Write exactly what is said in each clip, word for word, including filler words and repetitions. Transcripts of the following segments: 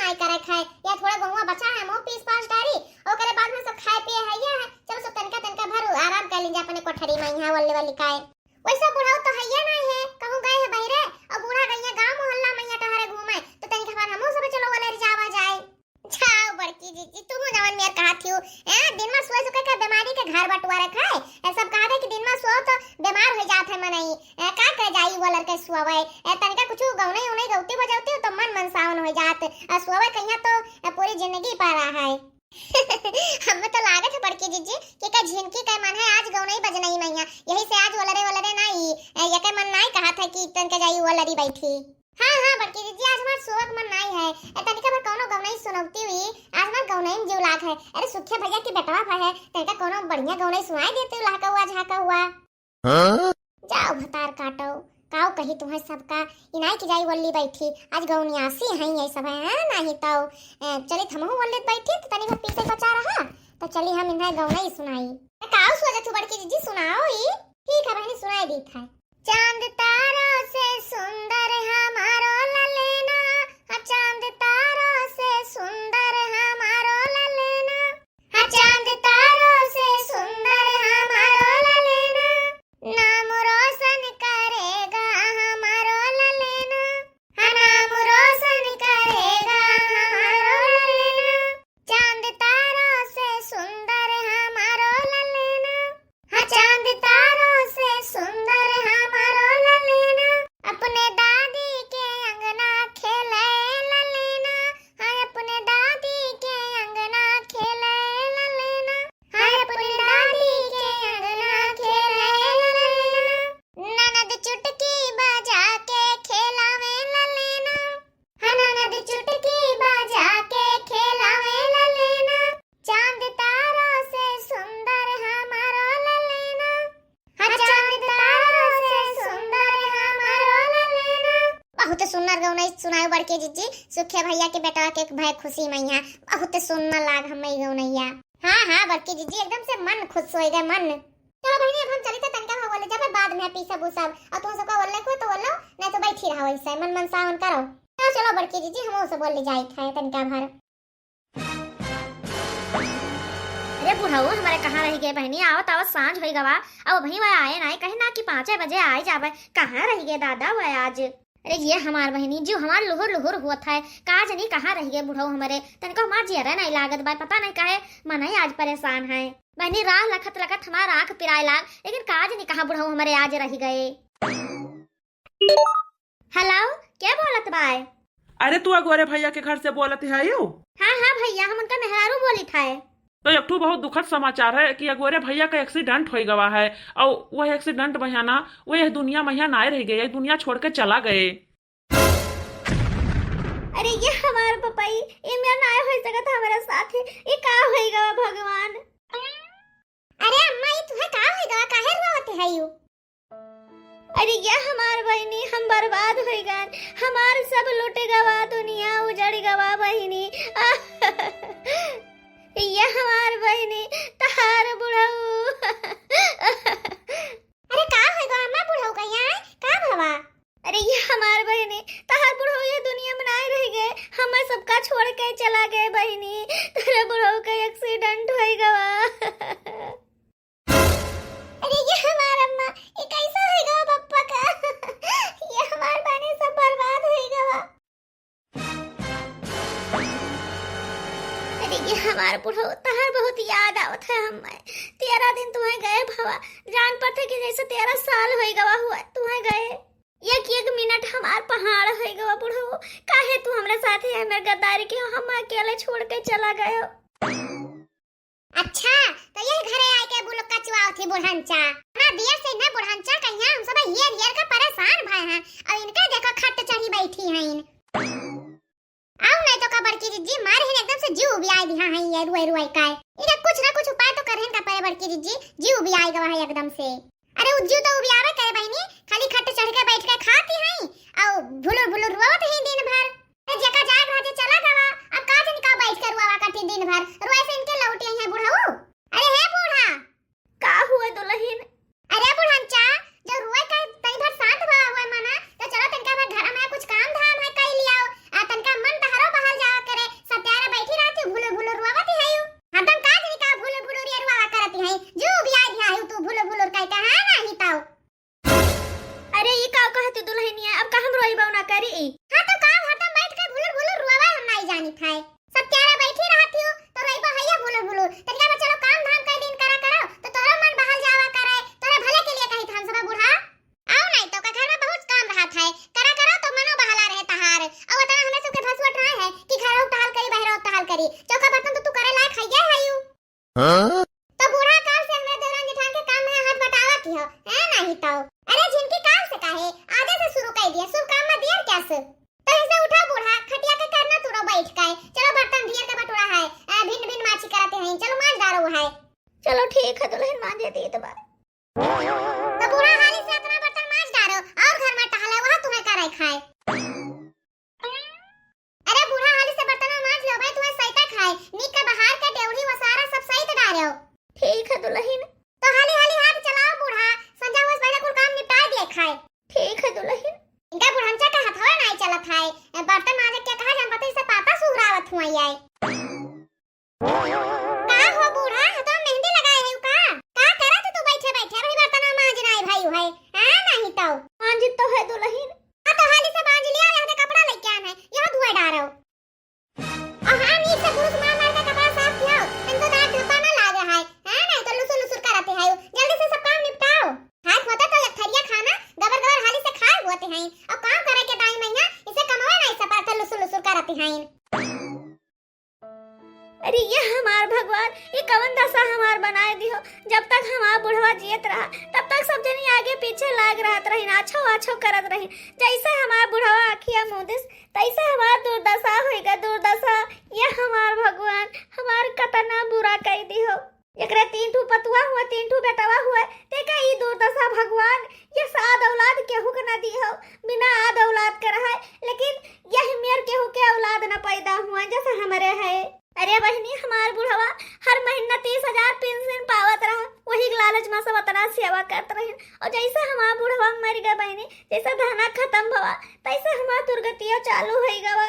नाई करे खाए, या थोड़ा गहुआ बचा है, मुँह पीस पास डारी, ओकरे बाद में सब खाए पिए है, या है, चलो सब तनका तनका भर आराम कर लीजिए अपने कोठरी में, यहाँ वल्ले वाली काए। वैसा बुढ़ऊ तो हैया नाई है, कहूँ गए है बहिरे, और बूढ़ा गइया गाँव मोहल्ला में यहाँ टहरे घूमे, तो तनिक हमार हमहू सब चलो वाले रिजावा जाए। जाओ बड़की जीजी, तुहू जवन मेर कहा थियू, ए, दिन में सोए सुके के बीमारी के घर बटुआ रखा है, ए, सब कहा थे कि दिन में सोओ तो बीमार हो जात है मनई, ए, का कह जाई वो लड़के सोवे, ए, तनिका कुछ गौनई उनई गौती बजौती हो तो मन मनसावन हो जात, आ सोवे कहिया तो, ए, पूरी जिंदगी पा रहा है। हमें तो लागत है बड़की जीजी कि का झिनकी का मन है आज गौनई बजनई मैया, यही से आज वलरे वलरे नाई, ए, ये के मन नाई कहा था कि तनका जाई वलरी बैठी। हाँ, हाँ, बड़की जीजी, आज हमार सोवक मन नाई है। ए, तनिका भर कौनो गौनई सुनौती हुई, आज हमार गौनई में जीव लाग है। अरे, सुखिया भैया के बेटवा भा है, तनिका कौनो बढ़िया गौनई सुनाई देते, लहका हुआ, झाका हुआ। हाँ? जाओ, भतार काटो, काऊ कही तुम्हें सबका, इनाई की जाई वल्ली बैठी, आज गौनियासी हैं ये सब है, हाँ, नहीं तो, ए, चली थमहू वल्ली बैठी, तो तनी भर पीछे बचा रहा, तो चली हम इन्हें गौनई सुनाई। ए, काऊ सोचत हूँ बड़की जीजी, सुनाओ ई। ठीक है बहनी, सुनाई दी था। चांद तारों से सुंदर हमारो ललेना, हाँ, चांद तारों से सुंदर हमारो ललेना, हाँ, चांद तारों से सुंदर हमारो ललेना, नाम रोशन करेगा हमारो ललेना, हाँ, नाम रोशन करेगा हमारो ललेना, चांद तारों से सुंदर हमारो ललेना, हाँ, चांद तारों से सुंदर हमारो ललेना, अपने दादी के अंगना खेले ललेना, हाँ, अपने दादी के अंगना खेले ललेना, हाँ, अपने दादी के अंगना खेले ललेना, ननद चुटकी बजा के खेलावे ललेना, हाँ, ननद चुटकी बजा के खेलावे ललेना, चांद तारों से सुंदर हमारो ललेना, हाँ, चांद तारों से सुंदर हमारो ललेना। बहुत सुंदर गौनई सुनायो बड़के जीजी, सुखे भैया के बेटा के भय खुशी मैया, बहुत सुंदर लाग हमें गौनैया। हाँ, हाँ, बड़के जीजी, एकदम से मन खुश हो गए, मन। चलो बहनी, अब हम चली थे तनका भा बोले जाबे, बाद में पीसब उसब, और तुम सबका बोलने को तो बोलो, नहीं तो बैठी रहो ऐसे, मन मनसावन करो। चलो, चलो बड़की जीजी, हम उसे बोल ले जाए थे तनका भर। अरे बुढ़ऊ, हमारे कहाँ रह गए बहनी? आवत आवत सांझ होई गवा, अब वहीं वह आए ना, कहे ना कि पाँचे बजे आए जाबे, कहाँ रह गए दादा वह आज? अरे ये हमार बहनी, जो हमार लुहुर लुहुर हुआ था, का जनी कहाँ रह गए बुढ़ऊ हमारे, तनको हमार जियरा नहीं लागत बा, पता नहीं काहे मनई आज परेशान है। बहनी, राह लखत लखत हमार आँख पिराए लाग, लेकिन का जनी कहाँ बुढ़ऊ हमारे आज रह गए। हेलो, के बोलत बाय? अरे, तू अगोरे भैया के घर से बोलत है यू? हाँ, हाँ भैया, हम उनका मेहरारू बोलित है। तो एक ठो बहुत दुखद समाचार है कि अगोरे भैया का एक्सीडेंट होई गवा है, और वह एक्सीडेंट में ना, वह दुनिया में ना रह गए, दुनिया छोड़ के चला गए। अरे ये हमार पपाई, ये मेरा ना होई सकत हमारे साथ, ये का होई गवा भगवान? अरे अम्मा, ये तुहे का होई गवा, काहे रोवत है यू? अरे ये हमार बहिनी, हम बर्बाद होइ गन, हमार सब लुट गवा, दुनिया उजड़ गवा बहिनी। ये हमार बहिनी, तहार बुढ़ऊ। अरे का होइ गवा अम्मा, बुढ़ऊ का यहाँ का भवा? अरे ये हमार बहिनी, तहार बुढ़ऊ ये दुनिया में नाय रह गए, हमें सबका छोड़ के चला गए बहिनी, तेरे बुढ़ऊ का एक्सीडेंट होइ गवा। अरे ये हमार अम्मा, ये कैसा होई गवा पप्पा का? ये हमार बहिनी सब बर्बाद होई गवा। अरे ये हमार बुढ़ऊ, तहार बहुत याद आवत है हमें। तेरह दिन तुम्हें गए भवा, जान पड़ते कि जैसे तेरह साल होई गवा हुआ तुम्हें गए। एक एक मिनट हमार पहाड़ होई गवा बुढ़ऊ, काहे तू हमरे साथ है मेरे गद्दारी के, हम अकेले छोड़ के चला गए हो। अच्छा, तो ये घरे आए के बुलक्का चुआवत ही बुढ़नचा। ना दिया से ना बुढ़नचा कहिया हम सब हियर हियर का परेशान भए हैं। और इनके देखो खट चढ़ी बैठी हैं इन। आओ नहीं तो का बड़की जिज्जी मार ही एकदम से जीव उबियाए दिहा हैं ये रुए रुए का। इधर कुछ ना कुछ उपाय तो करहिन का पड़े बड़की जिज्जी, जीव उबियाए गवा है एकदम से। अरे उ जीव तो उबियावे करे बहिनी, खाली खट चढ़ के बैठ के खाती हैं और भुलुर भुलुर रोवत ही दिन भर। अरे जेका जाए भाजे चला गवा, अब का जन का बैठ के रुआवा करती दिन भर, रुए से इनके लौटी आई है बुढ़ऊ। अरे हे बूढ़ा। का हुए दुल्हन? अरे बुढ़नचा, जो रुए का तनी भर शांत भवा हुए मना, तो चलो तनका भर घर में कुछ काम धाम है कई लियाओ, आ तनका मन तहरो बहल जावा करे, करी, चौका बर्तन तो तू करे लायक हइये हयू। हाँ? तो बूढ़ा काल से हमरे देवरान जेठान के काम में हाथ बटावत ही हो, हैं? नहीं तो। अरे झिनकी काल से काहे, आजे से शुरू कर दिया, शुभ काम में देर क्या से? तो ऐसे उठा बूढ़ा, खटिया के करना तुरो बैठ के। चलो बर्तन ढेर के बटुरा है, आ, भिन्न भिन्न माछी कराते हैं, चलो माज डारो है। चलो ठीक है दुल्हन, माजे दी तो बार। तो बूढ़ा हाली से अपना बर्तन माज डारो और घर में टहले, वह तुम्हें करे खाए। अरे बूढ़ा हाली से बर्तन माज लो भाई, तुम्हें सहिता खाए। निक के बहार के डेवढ़ी वसारा सब सहित डारो। ठीक है दुल्हन। तो हाली हाली हाथ चलाओ बूढ़ा, संझा हुआ से पहले कुल काम निपटा दिए खाए। ठीक है दुल्हन। इनका बुढ़नचा का हथवा नहीं चलत है, बर्तन माजे के कहा जान पता इसे पाता सुहरावत हुआ ये। का हो बूढ़ा, हथवा मेहंदी लगाए है का? का करत तू बैठे बैठे? अभी बर्तन मांज नाई भाई है, हाँ नहीं तो। मांज तो है दुल्हन। हाँ तो हाली से मांज लिया, यहाँ से कपड़ा लेके आना है, यह धुआ डारो। और हाँ नीक से पुरुष मार मार के कपड़ा साफ किया, तन तो दाग धब्बा ना लागे है, हाँ नहीं तो लुसुर लुसुर करते है, जल्दी से सब काम निपटाओ। हाथ होता तो एक थरिया खाना गबर गबर हाली से खाए होते हैं, और काम करे के टाइम में यहाँ इसे कमावे नहीं सपार तो लुसुर लुसुर करते हैं। अरे ये हमार भगवान, ये कवन दशा हमार बनाए दिहो। जब तक हमार बुढ़वा जियत रहा, तब तक सब जनी आगे पीछे लाग रहत रही, आछो आछो करत रही। जैसे हमार बुढ़वा आँखिया मूंदिस, तैसे हमार दुर्दशा होइगा, दुर्दशा। ये हमार भगवान, हमार कतना बुरा कई दिहो। एकरे तीन ठू पतुआ हुआ, तीन ठू बेटवा हुआ, ते का ई दुर्दशा भगवान, ये साद औलाद केहू के ना दिहो। बिना आद औलाद के रहे, लेकिन यही मेर केहू के औलाद न पैदा हुआ जैसे हमरे है। अरे बहिनी, हमार बुढ़वा हर महीना तीस हजार पेंशन पावत रहा, वही लालच में सब अतना सेवा करत रहे। और जैसे हमार बुढ़वा मर गए बहिनी, जैसे धना खत्म भवा, तैसे हमार दुर्गतिया चालू हो गवा।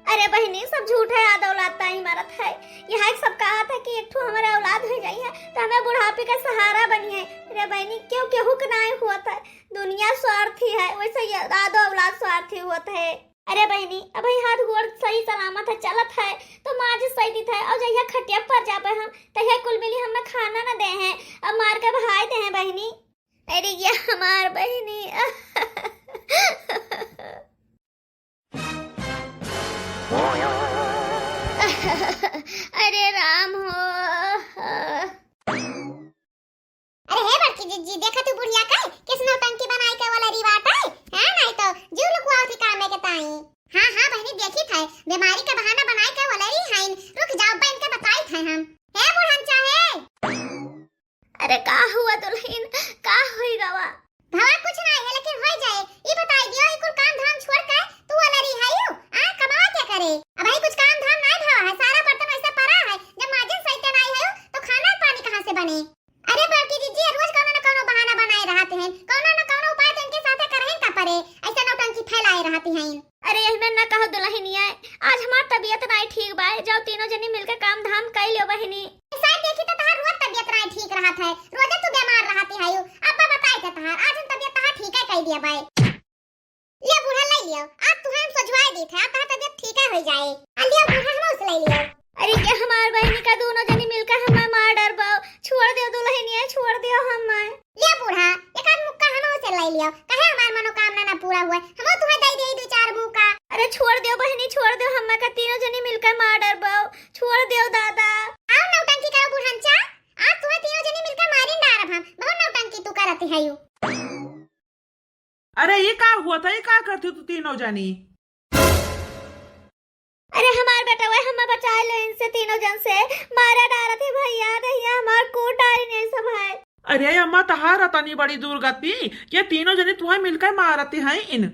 अरे बहिनी, सब झूठ है, आद औलाद ताई मारत है। यहाँ एक सब कहा था कि एक ठो हमारे औलाद हो जाई है, तो हमें बुढ़ापे का सहारा बनी है। अरे बहिनी, क्यों केहू के नाई हुआ था? दुनिया स्वार्थी है, वैसे ये आदो औलाद स्वार्थी होत है। अरे बहिनी, अब ही हाथ गोड़ सही सलामत है, चलत है, तो माँ जी सही दी है, और जहिया खटिया पर जाबे हम, तहिया कुल मिली हमें खाना न दे हैं, अब मार के बहाय दे हैं बहिनी। अरे ये हमार बहिनी। अरे राम हो। अरे हे बड़की जिज्जी, देखा तू बुढ़िया के किस नौटंकी बनाई के वाला री बाटे, हैं? नहीं तो जीव लुकुआवत ही कामे के ताई। हाँ, हाँ बहिनी, देखी थे, बीमारी के बहाना बनाई के वाला री हईन। रुक जाओ, बा इनके बताई थे हम। हे बुढ़न चाहे। अरे का हुआ दुल्हन, का होई गवा? भवा कुछ ना है, लेकिन होई जाए। ई बताई दियो, ई कुल काम धाम छोड़ के तू वाला री हयू, आ कमावा क्या करे? अब भाई कुछ काम धाम नहीं भवा है, सारा बर्तन ऐसे पड़ा है। जब माजिन सही के नहीं हयू, तो खाना पानी कहाँ से बने? अरे बड़की जिज्जी, रोज कौनो न कौनो बहाना बनाए रहते हैं, कौनो न कौनो उपाय तो इनके साथे करहिन का परे, ऐसे नौटंकी फैलाए रहती हैं। अरे यही में न कहो दुल्हनिया, आज हमार तबीयत नाई ठीक बा, जाओ तीनों जनी मिलके काम धाम कर लियो बहिनी। शायद देखी तो तहार रोज तबीयत नाई ठीक रहत है, रोजे तू बीमार रहती है, अब बताए थे तहार, आज हम तबीयत तहार ठीक है कह दिया बाय। ले बूढ़ा, ले लियो, आज तुहे हम सोझवाए दी थे, आज तहार तबीयत ठीक है हो जाए। आ लियो बूढ़ा, हम उसे ले लियो। अरे ये हमार बहिनी का दोनों जनी मिलकर हमें मार डरबाओ, छोड़ दियो दुल्हनिया, छोड़ दियो हमें। ले बूढ़ा, एक आध मुक्का हम उसे ले लियो, कहे हमार मनोकामना ना पूरा हुआ, हम तुहे दे दे दो चार मुक्का। अरे छोड़ दियो बहिनी, छोड़ दियो, हमें का तीनों जनी मिलकर मार डरबाओ, छोड़ दियो दादा। आओ नौटंकी करो बुढ़नचा, आज तुहे तीनों जनी मिलकर मारिन डारब हम, बहुत नौटंकी तू करती है यू। अरे, ये का हुआ था? ये का करती तू तीनों जनी? अरे, हमार बेटा, वह हमें बचाए लो इनसे, तीनों जन से। मारा डारत है भैया, दहिया हमार कूट डारी नहीं सब है। अरे अम्मा, तहार तनी बड़ी दुर्गति, ये तीनों जनी तुम्हें मिलकर मारती हैं इन।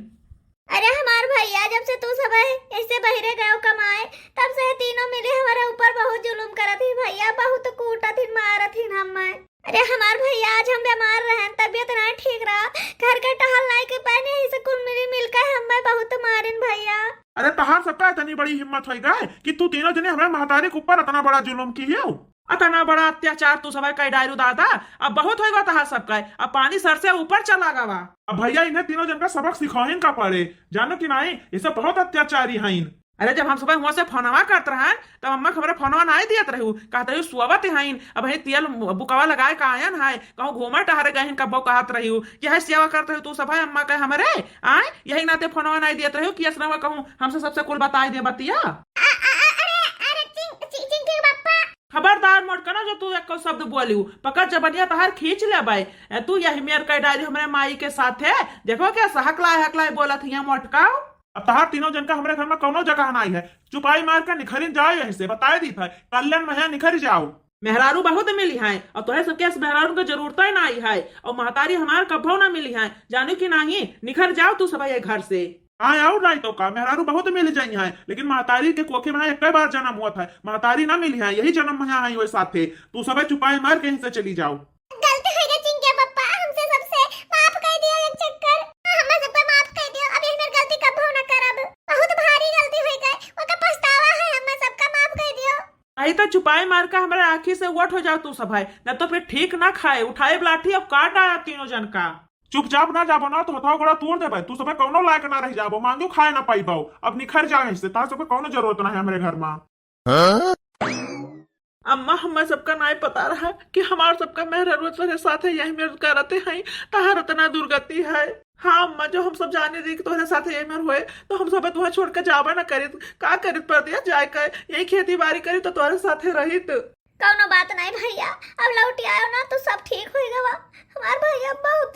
अरे, हमार भैया, जब से तू सब है, ऐसे बहिरे गयो कमाए, तब से तीनों मिले हमारे ऊपर बहुत जुलुम करत ही भैया, बहुत कूटत ही, मारत ही हमें। अरे हमार भैया, आज हम बीमार रहन, तबीयत नाई ठीक रहा, घर के टहल नाई के पाए, यही से कुल मिली मिलकर हमें बहुत मारिन भैया। अरे तहार सबका इतनी बड़ी हिम्मत होई गए कि तू तीनों जने हमारे महतारी के ऊपर इतना बड़ा जुलुम की हो, इतना बड़ा अत्याचार तू सब कई डायरू दादा, अब बहुत होई गवा तहार सबका, अब पानी सर से ऊपर चला गवा। अब भैया इन्हें तीनों जन का सबक सिखाइन का पड़े, जानो कि नाई, ये सब बहुत अत्याचारी हैं। अरे जब हम सुबह हुआ से फोनवा करत रहन, तब अम्मा के हमरे फोनवा नाई दियत रहू, कहत रहू सोवत हईन, अब हे तेल बुकवा लगाए का आयन है, कहूँ घूमे टहरे गए हन, कब्बो कहत रहू कि है सेवा करत रहू तू सब है अम्मा के हमरे, आय यही नाते फोनवा नाई दियत रहू कि असनवा कहूँ हमसे सबसे कुल बताई दे बतिया। आ, आ, आ, आ, खबरदार मोटका ना जो तू एको शब्द बोलियो, पकड़ जबनिया तहार खींच लेबै। ए, तू यही मेर कह डारी हमरे माई के साथे। देखो कैसे हकलाए हकलाए बोलत हिया मोटका। अब तहार तीनों जन का हमरे घर में कौनो जगह नाई है। चुपाई मार के निखरिन जाओ यहीं से, बताए दीत है। कल्याण महिया निखर जाओ। मेहरारू बहुत मिली हैं और तोहरे सबके इस मेहरारू के जरूरत ही नाई है। और महतारी हमार कभो ना मिली हैं, जानू कि नाही? निखर जाओ तू सब ये घर से। हाँ, और नाई तो का, मेहरारू बहुत मिल जाई हैं, लेकिन महतारी के कोखे में एक बार जन्म हुआ था, महतारी ना मिली हैं, यही जन्म में है वो साथे। तू सब चुपाई मार के यहीं से चली जाओ। गलती हो गई चिंकिया पप्पा, हमसे सबसे माफ कर दियो एक चक्कर। हाँ, हमें सबका माफ कर दियो, अब ये मेरी गलती कभो ना करब। बहुत भारी गलती हो गई, ओका पछतावा है, हमें सबका माफ कर दियो। आई तो चुपाई मार के हमारे आँखी से वट हो जाओ तू सब है, न तो फिर ठीक ना खाए, उठाए लाठी और काट डालब तीनों जन का। चुपचाप ना जाबो ना तो हथवा गोड़ा तोड़ देबे, तू सबे कौनो लायक ना रह जाबो, मांगू खाए ना पाइबो। अब निखर जाओ यहीं से, तार सबे कौनो जरूरत ना है हमरे घर में। अम्मा, हमें सबका नाई पता रहा कि हमार सबका मेहरारू तोहरे साथे यही मेर करते हैं, तहार इतना दुर्गति है। हाँ अम्मा, जो हम सब जाने रही कि तोहरे साथे यही मेर होए, तो हम सब तुहा छोड़ के जाबे ना करित। का करित परदेस जाए के, यही खेती बाड़ी करित तो तोहरे साथे रहित। कौनो बात नहीं भैया, अब लौट आयो ना तो सब ठीक हो गवा। हमार भैया बहुत